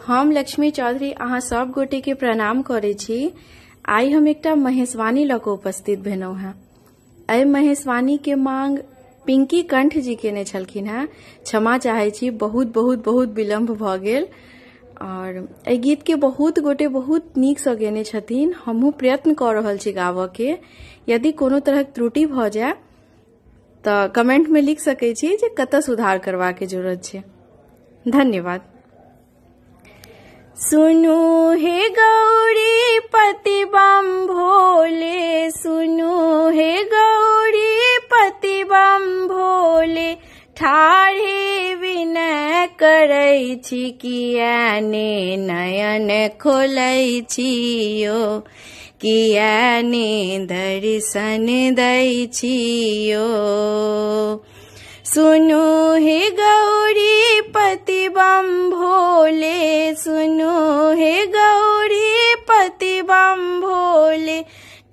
हम लक्ष्मी चौधरी अहाँ सब गोटे के प्रणाम करै छी। आइ हम एकटा महेशवाणी लऽ कऽ उपस्थित भेलहुँ हेँ। एहि महेशवाणी के मांग पिंकी कंठ जी केने छलखिन हेँ। क्षमा चाहै छी, बहुत बहुत बहुत विलम्ब भऽ गेल। और एहि गीत के बहुत गोटे बहुत नीकसँ गेने छथिन, हमहूँ प्रयत्न कऽ रहल छी गाबऽ के। यदि कोनो तरहक त्रुटि भऽ जाय तऽ कमेंट में लिख सकै छी जे कतऽ सुधार करबाक जरूरत छै। धन्यवाद। सुनू हे गौरी पति बम भोले, सुनू हे गौरी पति बम भोले, ठाढ़े विनय करै छी किया ने नयन खोलै छी यो, किया ने दर्शन दै छी यो। सुनू हे गौरी पति बम भोले, सुनू हे गौरी पति बम भोले,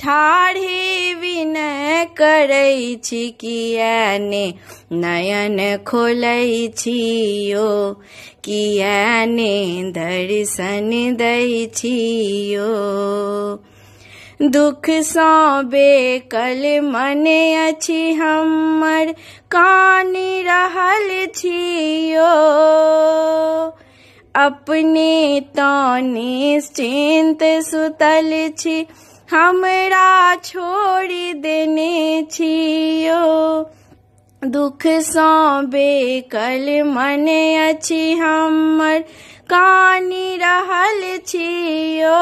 ठाढ़े विनय करै छी किया ने नयन खोलै छी यो, किया ने दर्शन दै छी यो। दुख सँ बेकल मन अछि हमर, कानि रहल छी यो, अपने तो निश्चिंत सुतल छी, हमरा छोड़ि देने छी यो। दुख सँ बेकल मन अछि हमर, कानि रहल छी यो,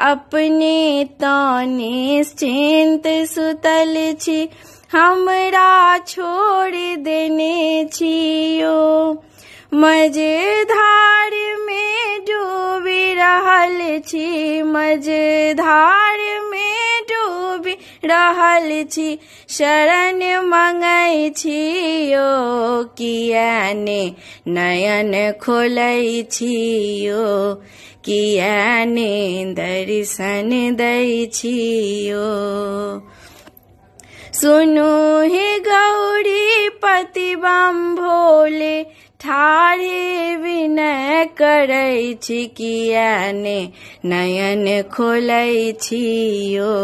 अपने तो निश्चिंत सुतल छी, हमरा छोड़ि देने छी यो। मझधार में डूबि रहल छी, मझधार में डूबि रहल छी, शरण मंगै छी यो, किया ने नयन खोलै छी यो, किया ने दर्शन दै छी यो। सुनू हे गौरी पति बम भोले, ठाढ़े विनय करै छी किया ने नयन खोलै छी यो,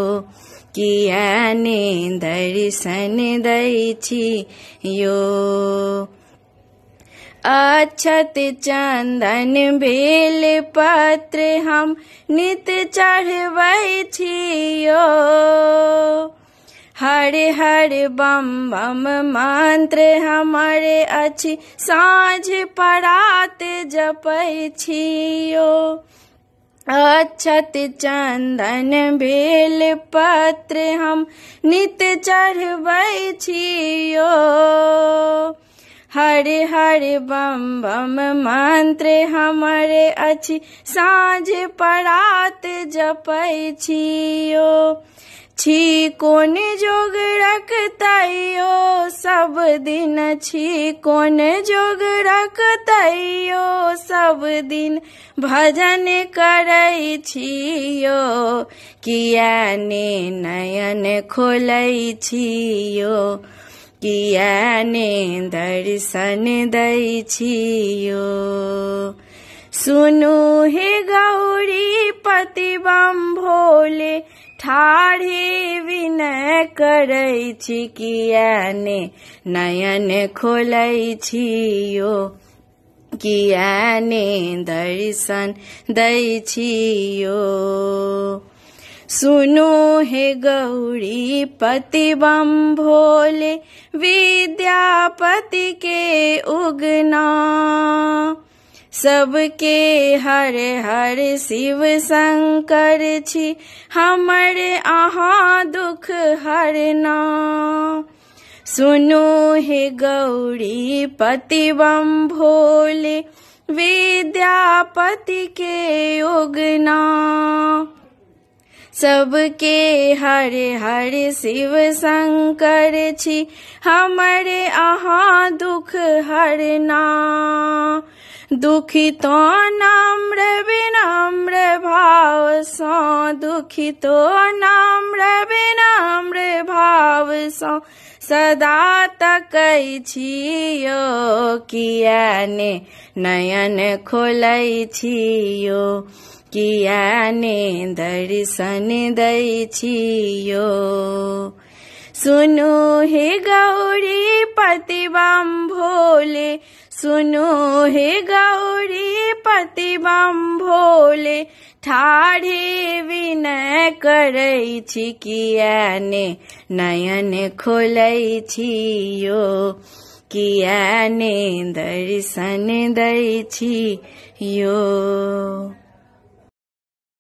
किया ने दर्शन दै छी यो। अक्षत चंदन बेल पत्र हम नित चढ़बै छी यो, हर हर बम बम मंत्र हमर अछि, साँझ परात जपै छी यो। अक्षत चंदन बेल पत्र हम नित चढ़बै छी यो, हर हर बम बम मंत्र हमर अछि, साँझ परात जपै छी यो। छी कोन जोग रखतैयो सब दिन, छी कोन जोग रखतैयो सब दिन, भजन करै छी यो, किया ने नयन खोलै छी यो, किया ने दर्शन दै छी यो। सुनू हे गौरी पति बम भोले, ठाढ़े विनय करै छी किया ने नयन खोलै छी यो, किया ने दर्शन दै छी यो। सुनू हे गौरी पति बम भोले, विद्यापति के उगना, सबके हर हर शिव शंकर छी, हमर अहाँ दुख हरना। सुनू हे गौरी पति बम भोले, विद्यापति के उगना, सबके हर हर शिव शंकर छी, हमर अहाँ दुख हरना। दुखितो नम्र विनम्र भावसँ, दुखितो नम्र विनम्र भावसँ सदा तकै छी यौ, किया ने नयन खोलै छी यौ, किया ने दर्शन दै छी यौ। सुनु हे गौरी पति बम भोले, सुनु हे गौरी पति बम भोले, ठाढ़े विनय करै छी, किया ने नयन खोलै छी यौ, किया ने दर्शन दै छी यौ।